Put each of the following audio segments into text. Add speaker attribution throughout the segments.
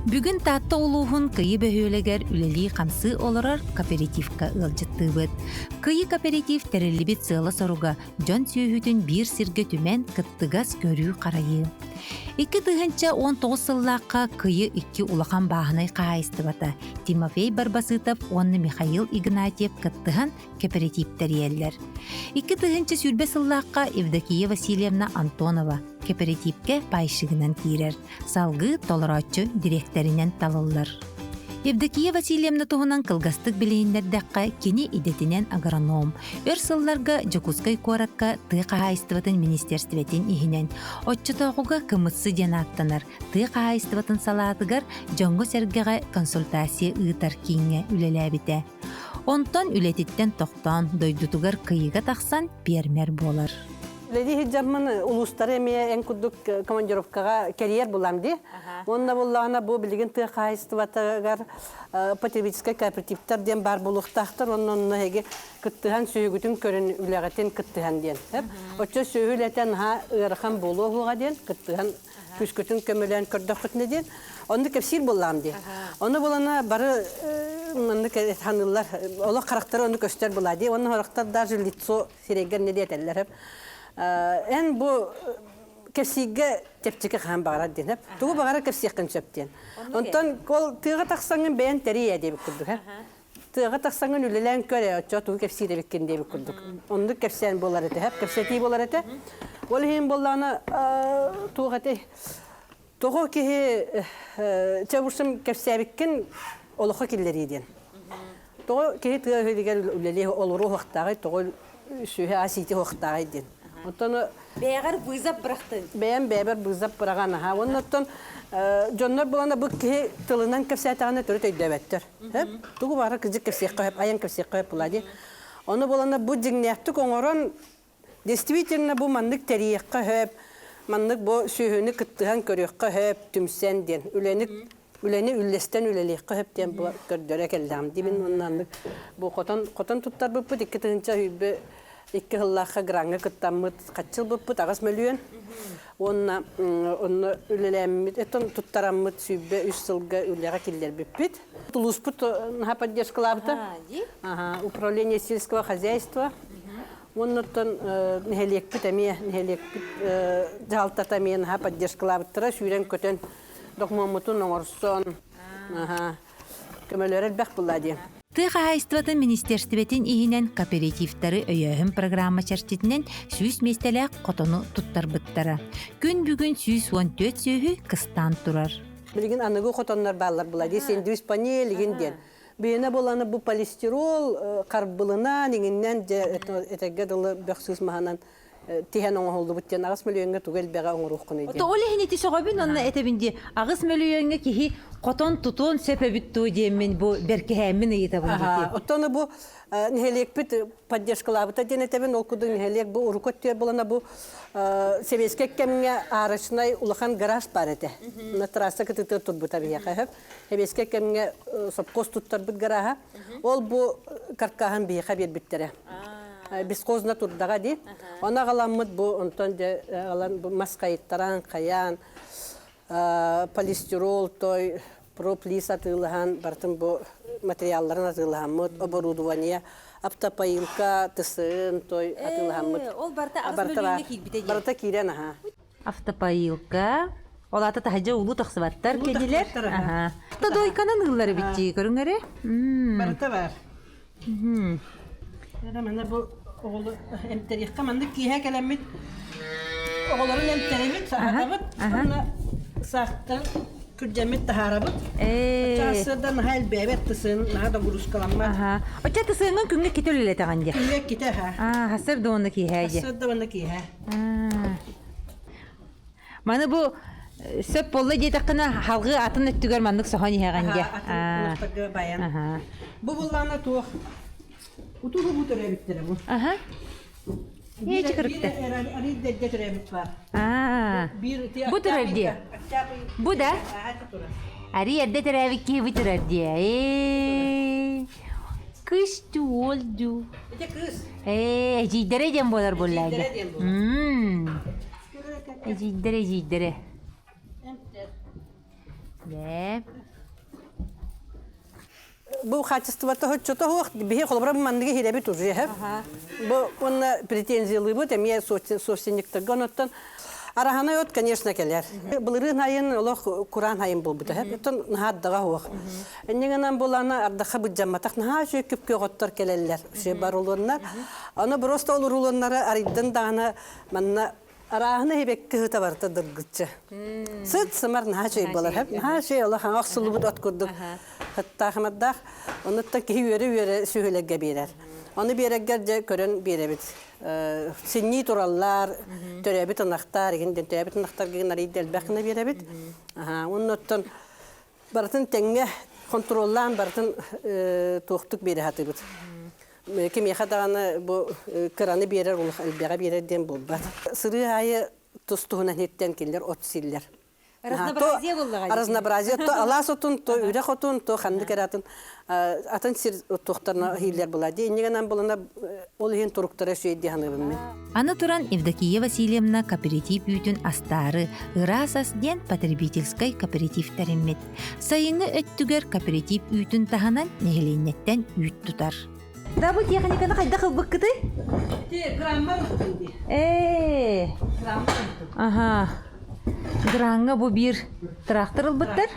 Speaker 1: Бүгүн Таатта улууһун Кыйы бөһүөлэгэр үлэлии-хамсыы олорор кооперативка ыалдьыттыыбыт. Кыйы кооператив тэриллибит сыала-соруга дьон сүөһүтүн биир сиргэ түмэн кыттыгас көрүү-харайыы. 2019 сыллаахха Кыйы икки улахан бааһынай хаһаайыстыбата Тимофей Барбасытов уонна Михаил Игнатьев кыттыһан кэпэрэтиип тэрийэллэр. 2020 сыллаахха Евдокия Васильевна Антонова кэпэрэтиипкэ пайщигынан киирэр, салгыы толорооччу дириэктэринэн талыллар. Евдокия Васильевна туһунан кылгастык билиһиннэрдэххэ, кини идэтинэн агроном. Өр сылларга Дьокуускай куоракка тыа хаһаайыстыбатын министиэрстибэтин иһинэн, оччотооҕуга Кымытсы диэн ааттанар тыа хаһаайыстыбатын салаатыгар дьоҥҥо-сэргэҕэ консультация ыытар кииҥҥэ үлэлээбитэ. Онтон үлэтиттэн тохтоон, дойдутугар Кыйыга тахсан пиэрмэр буолар.
Speaker 2: Үлэлии сылдьаммын улуустары эмиэ эн курдук командировкаҕа кэрийэр булам дии. Уонна буллаҕына бу билигин тыа хаһаайыстыбатыгар потребительскай кооперативтар диэн баар буолуохтаахтар. Онно онно эһиги кыттыһан сүөһүгүтүн көрүн үлэҕитин кыттыһан диэн. Оччо сүөһү үлэтэ наһаа ыарахан буолуо уһуоҕа диэн кыттыһан күүскүтүн көмөлөөн көрдөххүтүнэ диэн онно кэпсиир буоллаҕым дии. Ону булана бары маннык саныыллар олох харахтара ону көстөр була дии. Онно харахтар даже лицо сирэйгэр не диэтэллэр. Эн бу кэпсииргэ чэпчэки хаһан баҕарар диэн. Тугу баҕарар кэпсиэххин сөп диэн. Онтон ол тыаҕа тахсаҥҥын бэйэн тэрий диэбит курдук. Тыаҕа тахсаҥҥын үлэлээн көр ээ, оччо тугу кэпсиир эбиккин диэбит курдук. Оннук кэпсээн буолар этэ, һэп кэпсэтии буолар этэ. Ол иһин буоллаҕына туох этэй? Тоҕо киһи чэ урсум кэпсээбиккин олоххо киллэрии диэн. Тоҕо киһи тыа үһүгэр үлэлии олоруо уохтааҕый, тоҕо сүөһү ас иити уохтааҕый диэн. Оттон
Speaker 1: Бэйэҕэр вызов бырахтын.
Speaker 2: Бэйэм бэйэбэр вызов быраҕан аһаа. Уонна оттон дьоннор булана бу киһи тылынан кэпсээтэҕинэ төрүт өйдөөбөттөр. Тугу баҕарар кырдьык кэпсиэххэ сөп, айан кэпсиэххэ сөп буолаа дии. Ону булана бу дьиҥнээхтик оҥорон действительно бу маннык тэрийиэххэ сөп, маннык бу сүөһүнү кыттыһан көрүөххэ сөп, түмсэн диэн үлэни үлэни үллэстэн үлэлиэххэ сөп диэн бу көрдөрө кэллэҕим диибин уонна аннык бу хотон хотон туттарбыппыт 2022 сыллаахха граҥҥа кыттаммыт хаччы ылбыппыт 8 мөлүйүөн уонна онно үлэлээммит этон туттараммыт 23 сылга үлэҕэ киллэрбиппит улууспут наһаа поддержкалаабыта управление сельского хозяйства Оннуттан нэһилиэкпит эмиэ нэһилиэкпит дьаһалтата эмиэ наһаа поддержкалаабыттара сүүрэн-көтөн докумуоммутун оҥорсон көмөлөрө элбэх буолла диэн.
Speaker 1: Тыа хаһаайыстыбатын министиэрстибэтин иһинэн кооперативтары өйөөһүн программа чэрчитинэн 100 миэстэлээх хотону туттарбыттара. Күн бүгүн 114 сүөһү кыстаан турар.
Speaker 2: Билигин аныгы хотоннор бааллар була дии сендвич панель игин диэн. Биэнэ буоланы бу полистирол харбылынан иҥиннэн дьэ этэргэ дылы бөх-сыыс маһынан тиһэн оҥоһуллубут диэн 8 мөлүйүөҥҥэ тугу элбэҕи оҥоруоххунуй диэн.
Speaker 1: Ол иһин ити сөҕөбүн онно этэбин дии 8 мөлүйүөҥҥэ киһи хотон тутуон сөп эбит дуо диэммин бу бэркиһээммин ыйытабын дии.
Speaker 2: Оттон бу нэһилиэкпит поддержкалаабыта диэн этэбин ол курдук нэһилиэк бу уруку өттүгэр буолана бу сэбиэскэй кэмҥэ арочнай улахан гараж баар этэ. На трасса кытыытыгар турбута биһиэхэ сөп. Сэбиэскэй кэмҥэ сопхуос туттарбыт гарааһа. Ол бу каркаһын биһиэхэ биэрбиттэрэ. Бесхозно турдаҕа дии. Ону аҕаламмыт бу онтон дьэ аҕалан бу мас хайыттаран, хайаан, полистирол той, проплис атыылаһан, барытын бу материалларын атыылаһаммыт, оборудование, автопоилка, тысыын той атыылаһаммыт.
Speaker 1: Ол барыта 8 мөлүйүөҥҥэ киирбитэ дии.
Speaker 2: Барыта киирэн аһа.
Speaker 1: Автопоилка. Ол аата таһырдьа улуу тахсыбаттар кэнилэр. Автодойканан ыллар эбит дии көрүҥ эрэ.
Speaker 2: Барыта бар. Мана бу оҕолу эмтэриэххэ маннык киэһэ кэлэммит оҕолорун эмтэрэбит, саһатабыт, уонна саахтан күрдьэммит таһаарабыт. Чассыарда наһаа элбээбэт тысыын, наһаа да грузкаламмат.
Speaker 1: Оччо тысыыҥҥын күҥҥэ ките үлэлэтэҕин дии.
Speaker 2: Күҥҥэ ките аха.
Speaker 1: Аа, хасыр да уонна киэһэ дии.
Speaker 2: Хасыр да уонна киэһэ.
Speaker 1: Маны бу сөп буолла диэтэххинэ халгыы атын өттүгэр маннык соһон иһэҕин дии.
Speaker 2: Атын баян. Бу буллаана туох утуһу бу төрөөбүттэрэ бу.
Speaker 1: Аха. Нече кырыкта.
Speaker 2: Арый дэдде төрөөбүт бар.
Speaker 1: Аа. Бу турар дии. Бу да? Ари эрдэ төрөөбүт киһи бу турар дии. Ээ. Кыыс дуу, уол дуу.
Speaker 2: Ити кыыс.
Speaker 1: Ээ, эдьиийдэрэ диэн буолар буоллаа дии. Эдьиийдэрэ, эдьиийдэрэ. Лээ.
Speaker 2: Бу хаачыстыбата хоччото суох биһи холобура манныгы иһирэбит уже һэ. Бу уонна претензиялыыбыт эмиэ собственниктарга онуттан араһанай от конечно кэлэр. Былырыын айын олох кураан айын буолбута һэ. Оттон наһаа ардаҕа суох. Иннигинэн булана ардаха быдьамматах наһаа үчүгэй күп-күөх оттор кэлэллэр. Үчүгэй бар улуоннар. Аны просто ол урулуоннары арыйдын даҕаны манна Арааһына иһибэккэ ыһыта барыта дыргыччы. Сыт-сымар наһаа үчүгэй буолар. Наһаа үчүгэй олох хаҥа охсуллубут от курдук хыттаах-ымардаах. Онуттан киһи үөрэ-үөрэ сүһүлэргэ биэрэр. Ону биэрэргэр дьэ көрөн биэрэбит. Синньии тураллар, төрөөбүт ынахтар, игин диэн төрөөбүт ынахтарга гын арыйда элбэх гына биэрэбит. Оннуттан барытын тэҥҥэ хонтуруоллаан барытын туохтук биэрэ сатыыбыт. Кимиэхэ даҕаны бу кыраны биэрэр, элбэҕи биэрэр диэн буолбат. Сырыы аайы тус-туһунан иһиттэн кинилэр от сииллэр.
Speaker 1: Разнообразие буоллаҕа.
Speaker 2: Разнообразие то алаас отун, то үрэх отун, то ханнык эрэ атын атын сир туохтарына иһиллэр була. Дии иннигэнэн булана ол иһин туруктара үчүгэй дии саныыбын мин.
Speaker 1: Аны туран Евдокия Васильевна кооператив үүтүн астаары ыраас ас диэн потребительскай кооператив тэриммит. Сайыҥҥы өттүгэр кооператив үүтүн таһынан нэһилиэнньэттэн үүт тутар. Да бу техниканы хайдах ылбыккытый?
Speaker 2: Ити граммар уктун дии.
Speaker 1: Ээ.
Speaker 2: Граммар уктун.
Speaker 1: Аха. Граҥҥа бу биир трактор ылбыттар.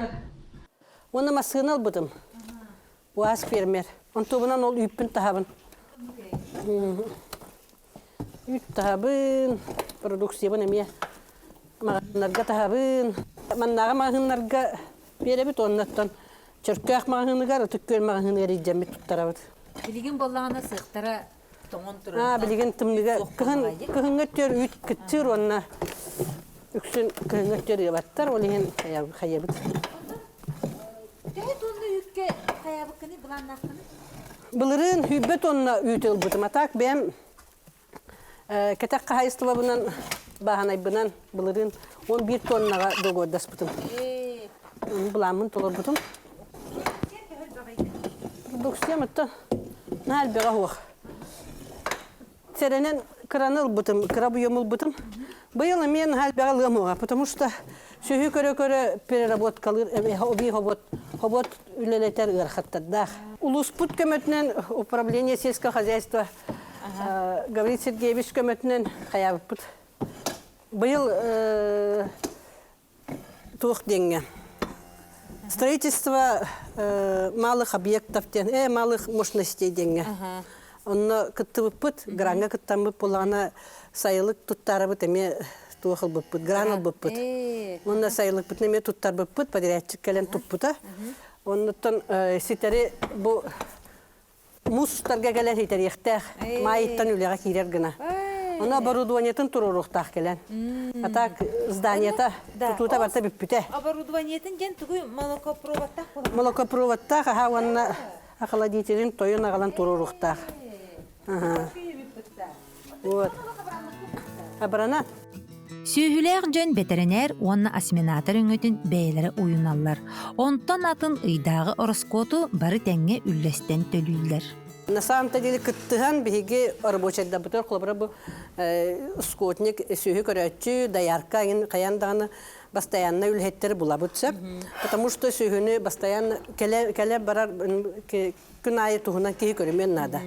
Speaker 2: Уонна массыына ылбытым. УАЗ фермер. Онтубунан ол үүппүн таһабын. Үүт таһабын, продукциябын эмиэ маҕаһыыннарга таһабын. Маннааҕы маҕаһыыннарга биэрэбит уоннаттан Чөркөөх маҕаһыыныгар, Ытык Күөл маҕаһыыныгар илдьэммит туттарабыт.
Speaker 1: Билигин буоллаҕына сыахтара тоҥон турар.
Speaker 2: Аа, билигин тымныыга кыһын кыһыҥҥы өттүгэр үүт кыччыыр уонна үксүн кыһыҥҥы өттүгэр ыабаттар, ол иһин хайабыт.
Speaker 1: Төһө тонна үүккэ хайаабыккыный, былааннааххыный?
Speaker 2: Былырыын 100 тонна үүт ылбытым. А так бэйэм кэтэх хаһаайыстыбабынан, бааһынайбынан былырыын 11 тоннаҕа договордаспытым. Былааммын толорбутум. Продукциям это наһаа элбэҕэ суох. Сэрэнэн кыраны ылбытым, кыра буйум ылбытым. Быйыл эмиэ наһаа элбэҕи ылыам уоҕа, потому что сүһү көрө-көрө переработкалыыр оби хобот хобот үлэлэтэр ыарахаттардаах. Улууспут көмөтүнэн управление сельского хозяйства Гаврил Сергеевич көмөтүнэн хайаабыппыт. Быйыл туох диэҥҥэ строительство малых объектов диэн малых мощностей диэҥҥэ онно кыттыбыппыт граҥҥа кыттаммыт буоллаҕына сайылык туттарабыт эмиэ туох ылбыппыт гран ылбыппыт уонна сайылыкпытын эмиэ туттарбыппыт подрядчик кэлэн туппута оннуттан ситэри бу Муус устарга кэлэн итэриэхтээх, маайыттан үлэҕэ киирэр гына. Ону оборудованиетын туруоруохтаах кэлэн. А так зданиета тутуута барыта бүппүтэ.
Speaker 1: Оборудованиетын диэн тугуй молокопроводтаах буолар?
Speaker 2: Молокопроводтаах аха уонна охладителин тойон аҕалан туруоруохтаах. Вот. Абрана.
Speaker 1: Сүөһүлээх дьон бэтэринээр уонна осеменатор өҥөтүн бэйэлэрэ уйуналлар. Онтон атын ыйдааҕы ороскуоту бары тэҥҥэ үллэстэн төлүүллэр.
Speaker 2: На самом-то деле кыттыһан биһиги рабочайдарбытыгар холобура бу скотник сүөһү көрөөччү, доярка эҥин хайаан даҕаны бастайаанна үлэһиттэри булабыт сөп. Потому что сүөһүнү бастайаан кэлэ кэлэ барар күн аайы туһунан киһи көрүмүөн наада.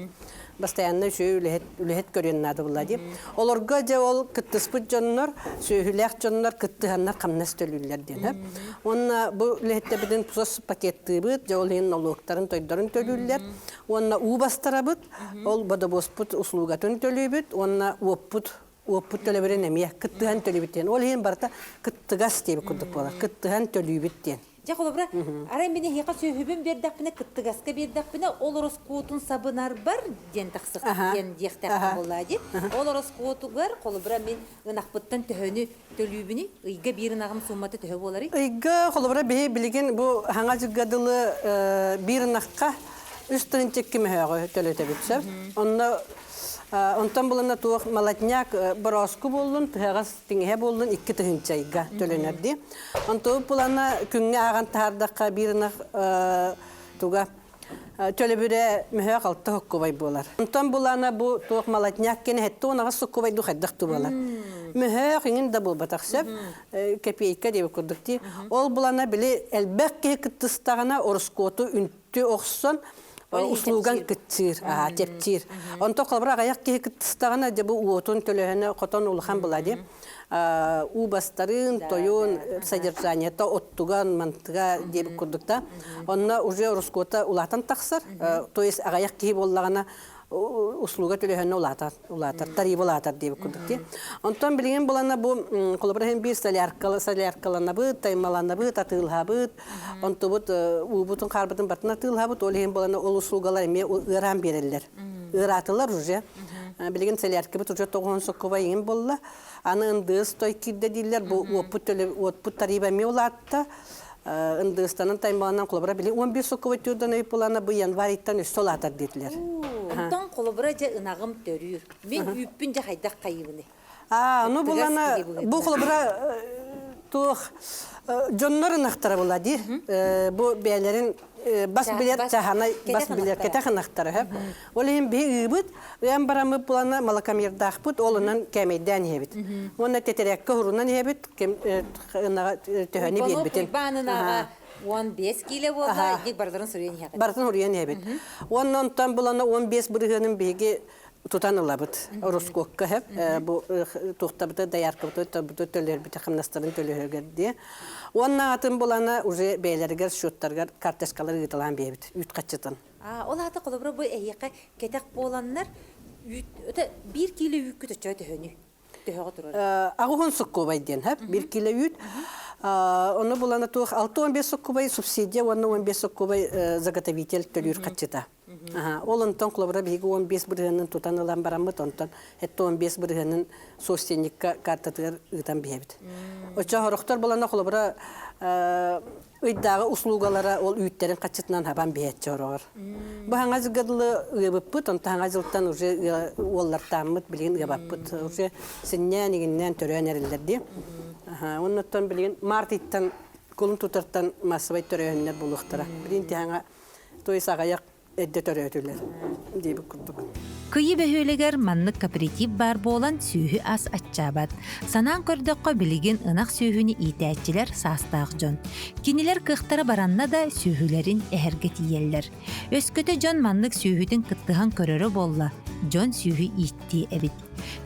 Speaker 2: Бастайаанна үчүгэй үлэһит, үлэһит көрүөн наада буолла дии. Олорго дьэ ол кыттыспыт дьоннор, сүөһүлээх дьоннор кыттыһаннар хамнас төлүүллэр диэн. Уонна бу үлэһиттэрбитин сос пакеттыыбыт, дьэ ол иһин нолуоктарын, тойдорун төлүүллэр. Уонна уу бастарабыт, ол бодобуоспут услугатын төлүүбүт уонна уоппут уоппут төлөбүрүн эмиэ кыттыһан төлүүбүт диэн. Ол иһин барыта кыттыгас диэбит курдук буолар. Кыттыһан төлүүбүт диэн.
Speaker 1: Дьэ, холобура, арай мин эһиэхэ сүөһүбүн биэрдэхпинэ, кыттыгаска биэрдэхпинэ, ол ороскуотун сабынарбар диэн тахсых диэн диэхтээх буоллаа дии. Ол ороскуотугар, холобура, мин ынахпыттан төһөнү төлүүбүнүй? Ыйга биир ынаҕым сууммата төһө буоларый?
Speaker 2: Ыйга, холобура, биһи билигин бу хаҥа дьылга дылы биир ынахха 3 тыһыынча мөһөөҕү төлөтөбүт сөп. Онно Онтон булана туох молодняк борооску буоллун, тыһаҕас тиҥэһэ буоллун 2 тыһыынча ыйга төлөнөр дии. Онтон булана күҥҥэ ааҕан таһаардахха биир ынах туга. Төлөбүрэ мөһөөх алта соккубай буолар. Онтон булана бу туох молодняк кene хетте онаҕас соккубай ду хайдах ту буолар. Мөһөөх иҥин да буолбатах сөп. Кэпиэйкэ диэбит курдук дии. Ол булана били элбэх киһи кыттыстаҕына ороскуоту үнтү охсон услуган кытчыыр, аха, чэпчиир. Онтон холобура аҕыйах киһи кыттыстаҕына дьэ бу уотун төлөһөнө хотон улахан була дии. Уу бастарын, тойун, содержаниета оттуган, мантыга диэбит курдук да. Онно уже ороскуота улаатан тахсар. То есть аҕыйах киһи буоллаҕына услуга төлөһөнө улаатар, улаатар, тариф улаатар диэбит курдук дии. Онтон билигин булана бу холобура иһин биир соляркала, соляркаланабыт, таймаланабыт, атыылаһабыт, онтубут уубутун хаарбытын бартын атыылаһабыт, ол иһин булана ол услугалар эмиэ ыараан биэрэллэр. Ыараатылар уже. Билигин соляркабыт уже тоҕуһун соккуба иҥин буолла. Аны ындыыс той киирдэ дииллэр, бу уоппут төлө уотпут тарифа эмиэ улаатта. Ындыыстанан таймаланан холобура били 11 соккуба түрдөн өй булана бу январь ыйтан өссө улаатар диэтилэр.
Speaker 1: Онтон холобура дьэ ынаҕым төрүүр. Мин үүппүн дьэ хайдах хайыбыный?
Speaker 2: Аа, ну булана бу холобура туох дьоннор ынахтара була дии. Бу бэйэлэрин бас билэр чаһанай бас билэр кэтэх ынахтара хөп. Ол иһин биһи ыыбыт, ыан бараммыт булана малакамирдаахпыт, ол онон кээмэйдээн иһэбит. Уонна тэтэрээккэ урунан иһэбит, ынаҕа төһөнү биэрбитин.
Speaker 1: Уйбаан ынаҕа 15 киилэ буолла, итинник барыларын суруйан иһэҕит.
Speaker 2: Барытын суруйан иһэбит. Уонна онтон булана 15 бырыһыанын биһиги тутан ылабыт. Ороскуокка сөп, бу туохтабыты, дояркабыты, тобуту төлөөрбүтэ, хамнастарын төлөһөргөр диye. Уонна атын булана уже бэйэлэригэр счеттарыгар карточкалар ыыталаан биэбит, үүт хаччытын.
Speaker 1: Ол аата холобура бу эһиэхэ кэтэх буоланнар үүт өтө биир киилэ үүккүт оччо төһөнүй? Төһөҕө турар?
Speaker 2: Аҕыһын суккубай диэн, хөп, биир киилэ үүт. Ону булана туох 65 суккубай субсидия уонна 15 суккубай заготовитель төлүүр хаччыта. Ол онтон холобура биһиги 15 бырыһыанын тутан ылан бараммыт, онтон этте 15 бырыһыанын собственникка картатыгар ыытан биһэбит. Оччо хорохтор булана холобура ыйдааҕы услугалара ол үүттэрин хаччытынан хабан биһээччи ороҕор. Бу хаҥа дьылга дылы ыабыппыт, онтон хаҥа дьылтан уже уоллартааммыт, билигин ыабаппыт. Уже синньээн, игиннээн төрөөн эрэллэр дии. Оннуттан билигин март ыйтан кулун тутартан массовай төрөөһүннэр буолуохтара. Билигин тиһаҥа то есть аҕыйах эрдэ төрөөтүлэр диэбит курдук.
Speaker 1: Кыйы бөһүөлэгэр маннык кооператив баар буолан сүөһү ас аччаабат. Санаан көрдөххө билигин ынах сүөһүнү иитээччилэр саастаах дьон. Кинилэр кыахтара баранна да сүөһүлэрин эһэргэ тиийэллэр. Өскөтө дьон маннык сүөһүтүн кыттыһан көрөрө буолла, дьон сүөһү ииттиэ эбит.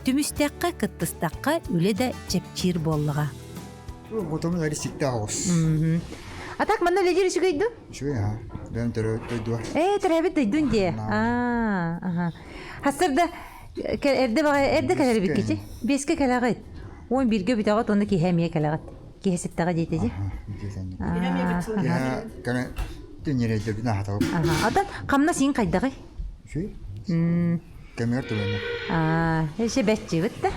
Speaker 1: Түмүстэххэ, кыттыстахха үлэ да чэпчиир буоллаҕа.
Speaker 3: Хотому сикте оҕус.
Speaker 1: А так манна үлэлиир үчүгэй дуу?
Speaker 3: Үчүгэй аха. Бэйэм төрөөбүт дойдуга.
Speaker 1: Ээ, төрөөбүт дойдун дии. Аа, аха. Хастарда эрдэ баҕай эрдэ кэлэр эбиккичи. Биэскэ кэлэҕит. Уон бииргэ бүтэҕит уонна киһи эмиэ кэлэҕит. Киһи ситтэҕэ диэтэ дии.
Speaker 3: Киһи кэлэн тинньирэйдэрбин аһатабыт.
Speaker 1: Аха. Атын хамнас иин хайдаҕый?
Speaker 3: Үчүгэй. Кэмигэр төлөнөр.
Speaker 1: Аа, эше бэччибит да.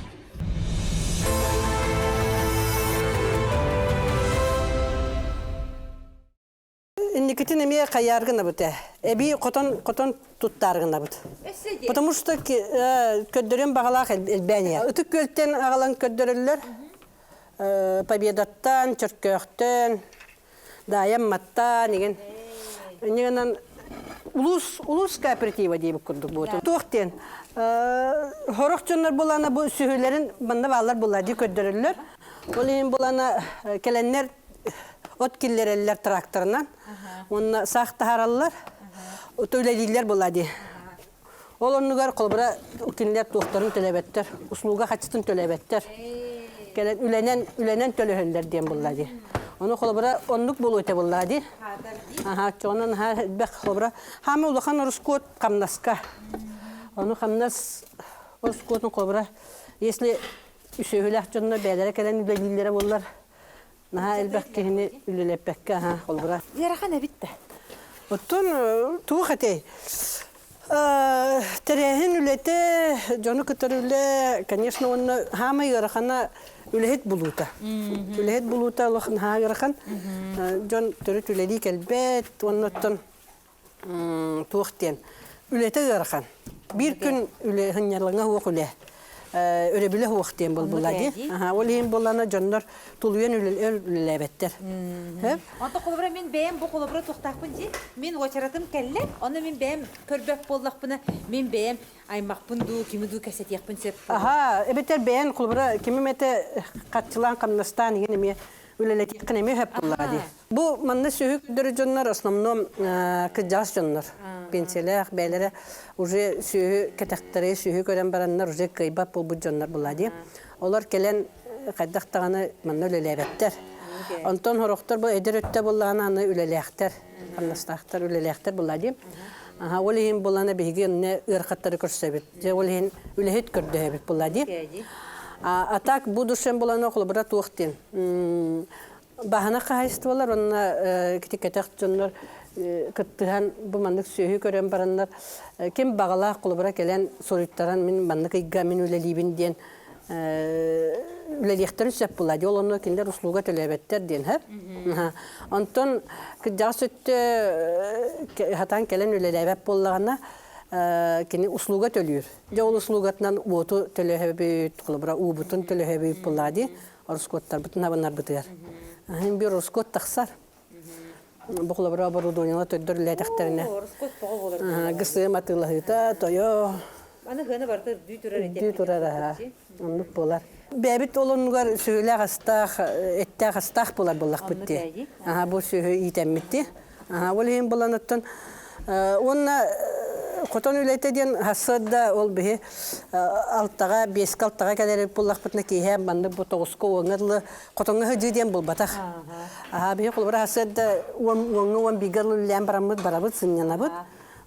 Speaker 2: Инникитин эмиэ хайаар гынабыт ээ. Эбии хотон хотон туттаар гынабыт. Потому что көрдөрүөн баҕалаах элбээн иһэр. Ытык Күөлтэн аҕалан көрдөрөллөр. Победаттан, Чөркөөхтөн, Даайам Маттаан игин. Иннигинэн улус улус кооператива диэбит курдук буотун. Туох диэн хорох дьоннор булана бу сүһүлэрин манна бааллар була дии көрдөрөллөр. Ол иһин булана кэлэннэр от киллэрэллэр тракторынан. Уонна саах таһаараллар. Үлэлииллэр була дии. Ол оннугар холобура кинилэр туохтарын төлөөбөттөр, услуга хаччытын төлөөбөттөр. Кэлэн үлэнэн үлэнэн төлөһөллөр диэн булла дии. Ону холобура оннук буолуо этэ булла дии. Аха, чоҕунан аха элбэх холобура хаама улахан ороскуот хамнаска. Ону хамнас ороскуотун холобура если үсүһүлээх дьонно бэйэлэрэ кэлэн үлэлииллэрэ буоллар наһаа элбэх киһини үлэлэппэккэ аха холобура.
Speaker 1: Ыарахан эбит да.
Speaker 2: Оттон туох этэй? Тэрээһин үлэтэ, дьону кытары үлэ, конечно, уонна хаамай ыарахана үлэһит булуута. Үлэһит булуута олох наһаа ыарахан. Дьон төрүт үлэлии кэлбэт, уонна оттон туох диэн үлэтэ ыарахан. Биир күн үлэ сынньалаҥа суох үлэ. өрөбүлэ суох диэн буолбула дии. Ол иһин буоллана дьоннор тулуйан үлэлээбэттэр.
Speaker 1: Онто холобура мин бэйэм бу холобура туохтаахпын дии. Мин уочаратым кэллэ, ону мин бэйэм көрбөт буоллахпына, мин бэйэм аймахпын дуу, кими дуу кэсэтиэхпин сөп.
Speaker 2: Аха, эбэтэр бэйэн холобура кимим этэ хаччылаан хамнастаан иһин эмиэ үлэлэтиэххин эмиэ сөп буоллаҕа дии. Бу манна сүһүк дөрү дьоннор основном кырдьаҕас дьоннор. Пенсиялээх бэйэлэрэ уже сүөһү кэтэхтэри сүөһү көрөн бараннар уже кыайбат буолбут дьоннор буолла дии. Олор кэлэн хайдах даҕаны манна үлэлээбэттэр. Онтон сорохтор бу эдэр өттө буоллаҕына аны үлэлээхтэр, хамнастаахтар үлэлээхтэр буолла дии. Аха, ол иһин буоллаҕына биһиги иннэ ыарахаттары көрсөбүт. Дьэ ол иһин үлэһит көрдөһөбүт буолла дии. А так бу душем буолана холобура туох диэн. Баһана хаһайыстыбалар уонна ити кэтэх дьоннор кыттыһан бу маннык сүөһү көрөн бараннар ким баҕалаах холобура кэлэн суруйтаран мин маннык ыйга мин үлэлиибин диэн үлэлиэхтэрин сөп буолла дии. Ол онно кинилэр услуга төлөөбөттөр диэн һэ. Онтон кырдьаҕас өттө хатаан кэлэн үлэлээбэт буоллаҕына кини услуга төлүүр. Дьэ ол услугатынан уоту төлөһөбүт, холобура уубутун төлөһөбүт буоллаҕа дии. Ороскуоттарбытын абынарбытыгар. Иһин биир ороскуот тахсар. Бу холобура оборудованиела төрдөр үлэлээтэхтэринэ.
Speaker 1: Ороскуот тоҕо буолар?
Speaker 2: ГСМ атыылаһыыта, тойо.
Speaker 1: Аны хыаны барыта үрдүү турар
Speaker 2: Үрдүү турар аха. Оннук буолар. Бэйэбит олоннугар сүһүлээх астаах, эттээх астаах буолар буоллахпыт дии. Аха бу сүөһү иитэммит дии. Аха ол иһин булан оттон уонна хотон үлэтэ диэн сарсыарда ол биһи алтаҕа, биэскэ алтаҕа кэлэр буоллахпытына киэһэ маннык бу тоҕуска уоҥҥа дылы хотоҥҥо сылдьыы диэн буолбатах. Аха биһи холобура сарсыарда уон уоҥҥа уон бииргэ дылы үлэлээн бараммыт барабыт сынньанабыт.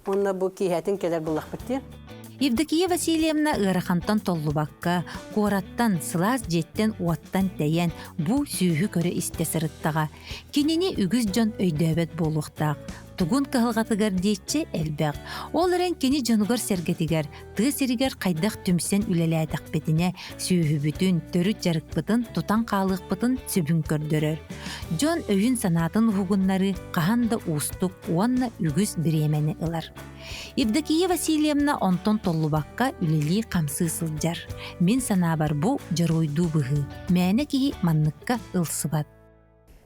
Speaker 2: Уонна бу киэһэтин кэлэр буоллахпыт дии.
Speaker 1: Евдокия Васильевна ыарахантан толлубакка, куораттан, сылаас дьиэттэн-уоттан тэйэн, бу сүүһү көрө-истэ сырыттаҕа. Кинини үгүс дьон өйдөөбөт буолуохтаах. Тугун кыһалҕатыгар диэччи элбэх. Ол эрэн кини дьонугар-сэргэтигэр, тыа сиригэр хайдах түмсэн үлэлээтэхпитинэ, сүөһүбүтүн, төрүт дьарыкпытын тутан хаалыахпытын сөбүн көрдөрөр. Дьон өйүн-санаатын уһугуннарыы хаһан да уустук уонна үгүс бириэмэни ылар. Евдокия Васильевна онтон толлубакка үлэлии-хамсыы сылдьар. Мин санаабар бу дьоруойдуу быһыы. Мээнэ киһи манныкка ылсыбат.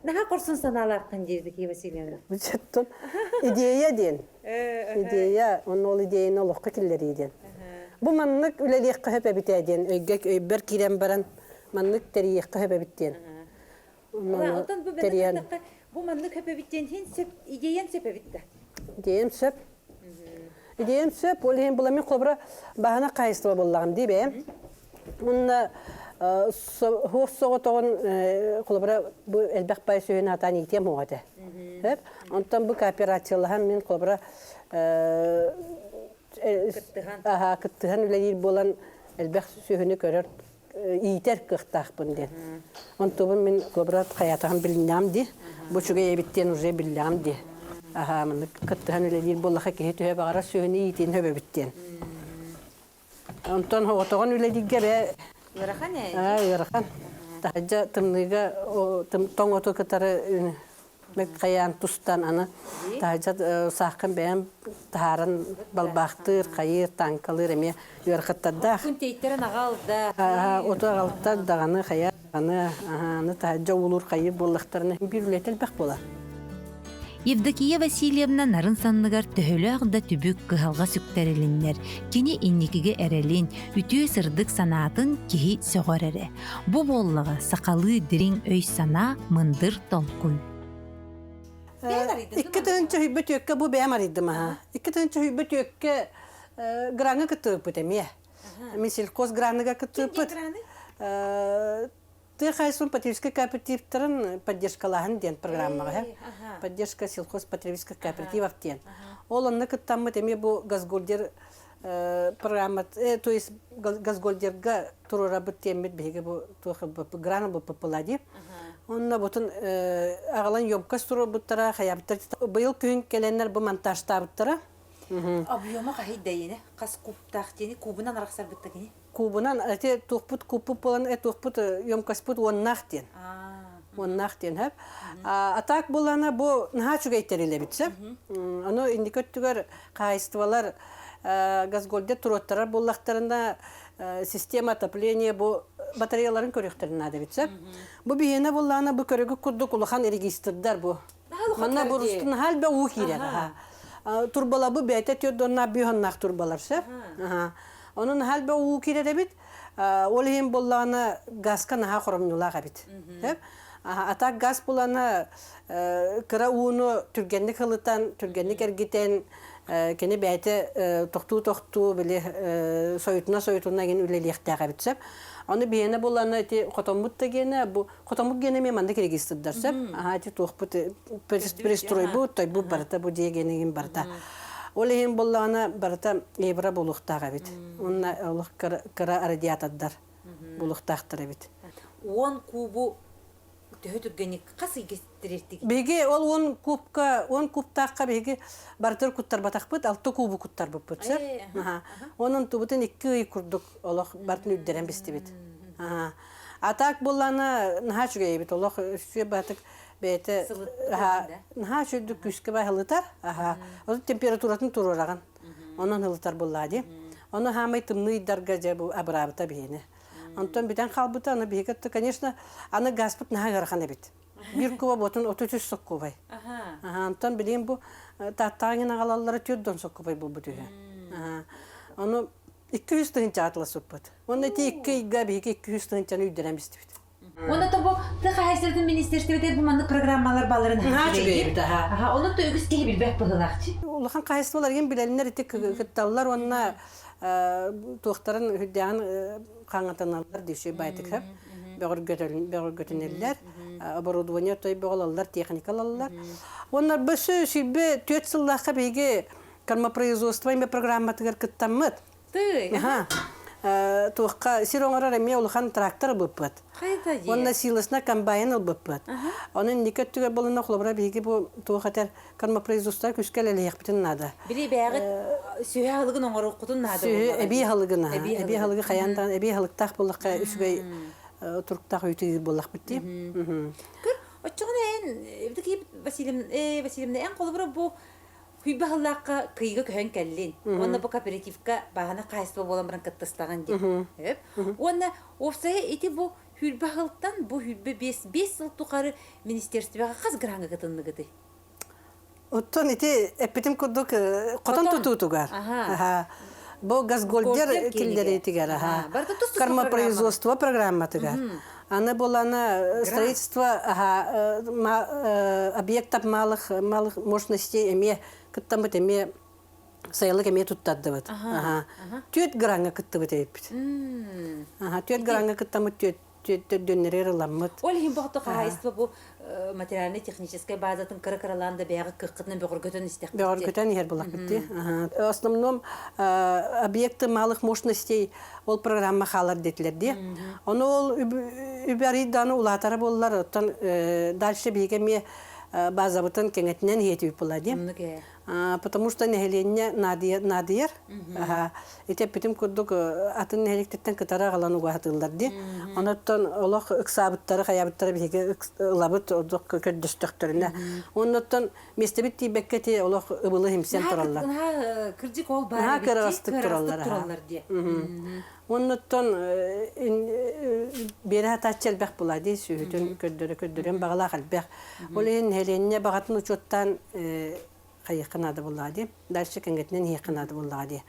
Speaker 1: Наһаа хорсун санаалааххын диир Евдокия Васильевна.
Speaker 2: Бучеттон идея диэн. Идея, онно ол идеяны олоххо киллэрии диэн. Бу маннык үлэлиэххэ сөп эбитээ диэн өйгө өйбөр киирэн баран маннык тэрийиэххэ сөп эбит диэн.
Speaker 1: Оттон бу
Speaker 2: тэрийэн
Speaker 1: бу маннык сөп эбит диэн хин сөп идеян сөп эбит да.
Speaker 2: Идеям сөп. Идеям сөп, ол иһин була мин холобура баһана хаһайыстыба буоллаҕым дии бэйэм. Уонна суох соҕотоҕун холобура бу элбэх бай сүһүн атаан иитиэм суох этэ. Сөп? Онтон бу кооперациялаһан мин холобура
Speaker 1: Кыттыһан.
Speaker 2: кыттыһан үлэлиир буолан элбэх сүөһүнү көрөр иитэр кыахтаахпын диэн. Онтубун мин холобура хайаатаҕын билиннэҕим дии. Бу үчүгэй эбит диэн уже биллэҕим дии. Аһаа маннык кыттыһан үлэлиир буоллаха киһи төһө баҕарар сүөһүнү иитиин сөбөбүт диэн. Онтон оҕотоҕун үлэлииргэ бээ
Speaker 1: Ыарахан ээ.
Speaker 2: Аа, ыарахан. Таһырдьа тымныыга тоҥ оту кытары хайаан тустан аны таһырдьа сааххын бэйэм таһааран балбаахтыыр, хайыыр, тааҥкалыыр эмиэ ыарахаттардаах.
Speaker 1: Күн тиэйтэрэн аҕал да.
Speaker 2: Оту аҕалтар даҕаны хайа аны аны таһырдьа уулуур хайыыр буоллахтарына биир үлэтэ элбэх буолар.
Speaker 1: Евдокия Васильевна нарын санныгар төһөлөөх да түбүк кыһалҕа сүктэрилиннэр, кини инникигэ эрэлин, үтүө сырдык санаатын киһи сөҕөр эрэ. Бу буоллаҕа сахалыы дириҥ өй-санаа, мындыр толкуй.
Speaker 2: 2 тыһыынча түөккэ бу бэйэм арыйдым аха. 2 тыһыынча түөккэ граҥҥа кыттыбыппыт эмиэ. Мин сельхоз граныга кыттыбыппыт. Тыа хаһаайыстыбатын потребительскай кооперативтарын поддержкалааһын диэн программаҕа поддержка сельхозпотребительских кооперативов диэн. Ол онно кыттаммыт эмиэ бу Газгольдер программа, то есть Газгольдерга туруорабыт диэммит биһиги бу туох грана бу дии. Онно бутун аҕалан емкость туруорбуттара, хайабыттар быйыл күһүн кэлэннэр бу монтажтаабыттара.
Speaker 1: Объема хаһый хас кубтаах диэни кубунан арахсарбытта кини?
Speaker 2: Кубунан эти туохпут куппут буолан туохпут емкостьпут уоннаах диэн. Уоннаах диэн хөп. А так буолана бу наһаа үчүгэй тэрилэбит сөп. Ону инники өттүгэр хаһаайыстыбалар газгольдер туруоттарар буоллахтарына Система отопления бу батареяларын көрүөхтэрин наада эбит сөп. Бу биһиэнэ буллаана бу көрүгү курдук улахан регистрдар бу. Манна бу рустун халбе уу киирэр. Турбала бу бэйэтэ түөрдонна бүйоннаах турбалар сөп. Онон халбе уу киирэр эбит. Ол иһин буллаана газка наһаа хоромньулаах эбит. А так газ булана кыра ууну түргэнник ылытан, түргэнник эргитэн, кини бэйэтэ тохтуу-тохтуу били сойутуна-сойутуна гин үлэлиэхтээх эбит сөп. Аны биһиэнэ булана ити хотоммут да гиэнэ бу хотоммут гиэнэ эмиэ маннык регистрдар сөп. Аха ити туохпут пристройбут, тойбут барыта бу дьиэ гиэнигин барыта. Ол иһин буллаҕына барыта евро буолуохтаах эбит. Уонна олох кыра радиатордар булуохтаахтар эбит.
Speaker 1: 10 кубу төһө түргэнник хас ыйга тириэртигит?
Speaker 2: Биһиги ол 10 кубка, 10 кубтаахха биһиги барытыр куттарбатахпыт, 6 кубу куттарбыппыт сөп. Онон тубутун 2 ый курдук олох бартын үрдэрэн бистибит. А так буллана наһаа үчүгэй эбит олох үсүө баатык бэйэтэ наһаа үчүгдүк күүскэ баһылытар. Ол температуратын туруораҕын. Онон ылытар буллаа дии. Ону хаамай тымныы ыйдарга дьэ бу абыраабыта биһиэни. Онтон бүтэн хаалбыта, аны биһиги кытта, конечно, аны газпыт наһаа ыарахан эбит. Биир куба ботун 33 соккубай. Аха, онтон билигин бу тааттаҕа аҕалаллара 4 соккубай буолбут үһү. Ону 200 тыһыынча атыласыппыт. Уонна ити икки ыйга биһиги 200 тыһыынчаны үйдэрэн бистибит.
Speaker 1: Уонна то бу тыа хаһаайыстыбатын министерствотыгар бу маннык программалар бааларын
Speaker 2: үчүгэй
Speaker 1: Аха, онон то үгүс киһи билбэт быһыылаахчы.
Speaker 2: Улахан хаһаайыстыбалар игин билэллэр ити кытталлар уонна туохтарын үрдээн хаҥатаналлар диши байтык бөҕөргөтүнэллэр оборудование той бөҕөлаллар техника алаллар уонна бөсө сүүрбэ түөрт сыллаахха биһиги кормопроизводство эме программатыгар кыттаммыт
Speaker 1: Тый.
Speaker 2: Туохха сир оҥорор эмиэ улахан трактор ылбыппыт. Уонна силосна комбайн ылбыппыт. Онон инники өттүгэр буолана холобура биһиги бу туох этэр кормопроизводство күскэ үлэлэһиэхпитин наада.
Speaker 1: Били бэйэҕит сүһэ аһылыгын оҥоруоххутун наада
Speaker 2: Сүһү эбии аһылыгын эбии аһылыгы хайаан эбии аһылыктаах буоллахха үчүгэй туруктаах үүтү буоллахпыт дии.
Speaker 1: Көр, оччоҕуна эн Евдокия Васильевна эн холобура бу Күйбэ аһыллаахха кыйга көһөн кэллин. Уонна бу кооперативка бааһына хаһайыстыба буолан баран кыттыстаҕын дии. Өп. Уонна уопсайа ити бу хүрбэ аһылтан бу хүрбэ 5 сыл тухары министерствоҕа хас граҥҥа кытынныгытый?
Speaker 2: Оттон ити эппитим курдук хотон тутуутугар. Бу Газгольдер киллэриитигэр кормопроизводство программатыгар. Аны булана строительство объектов малых малых мощностей эмиэ кыттаммыт эмиэ сайылык эмиэ туттардыбыт. Түөрт граҥҥа кыттыбыт эбиппит. Түөрт граҥҥа кыттаммыт түөрт төрдүөннэри ырыламмыт.
Speaker 1: Ол иһин бохто хаһаайыстыба бу материально-техническай базатын кыра-кыралаан да бэйэҕэ кыаххытынан бөҕөргөтөн истэхпит.
Speaker 2: Бөҕөргөтөн иһэр булахпыт дии. В основном объекты малых мощностей ол программа хаалар диэтилэр дии. Ону ол үбү арыйдааны улаатара буоллар, оттон дальше биһиги эмиэ базабытын кэҥэтинэн иһиэтибит буолла дии. Потому что нэһилиэнньэ наадыйар. Ити эппитим курдук атын нэһилиэктэртэн кытары аҕалан угаһатыыллар дии. Онуттан олох ыксаабыттары, хайаабыттары биһиги ылабыт, ордук көрдөстөхтөрүнэ. Оннуттан миэстэбит тиийбэккэ ти олох ыбылы химсэн тураллар.
Speaker 1: Кырдьык ол баар
Speaker 2: кырагастык тураллар.
Speaker 1: тураллар дии.
Speaker 2: Оннуттан биэрэ хатааччы элбэх була дии сүһүтүн көрдөрө көрдөрүөн баҕалаах элбэх. Ол иһин нэһилиэнньэ баҕатын учуоттаан хайыахха наада буоллаҕа дии. Дальше кэҥэтинэн иһиэххэ наада буоллаҕа дии.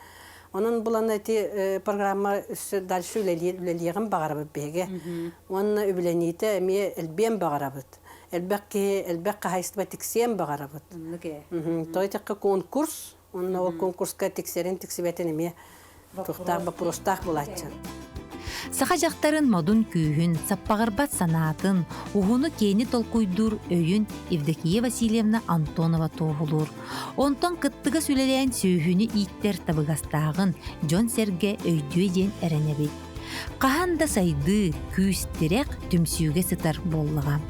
Speaker 2: Онон булан эти программа өссө дальше үлэлиэҕин баҕарабыт биһиги. Уонна үбүлэниитэ эмиэ элбиэн баҕарабыт. Элбэх киһи, элбэх хаһаайыстыба тиксиэн баҕарабыт. Тоҕо диэтэххэ конкурс, уонна ол конкурска тиксэрин тиксибэтин эмиэ туохтаах боппуруостаах буолааччы.
Speaker 1: Саха дьахтарын модун күүһүн, саппаҕырбат санаатын, уһуну-киэни толкуйдуур өйүн Евдокия Васильевна Антонова туоһулуур. Онтон кыттыгас үлэлээн сүөһүнү ииттэр табыгастааҕын дьон-сэргэ өйдүө диэн эрэнэбит. Хаһан да сайдыы, күүс-тирэх түмсүүгэ сытар буоллаҕа.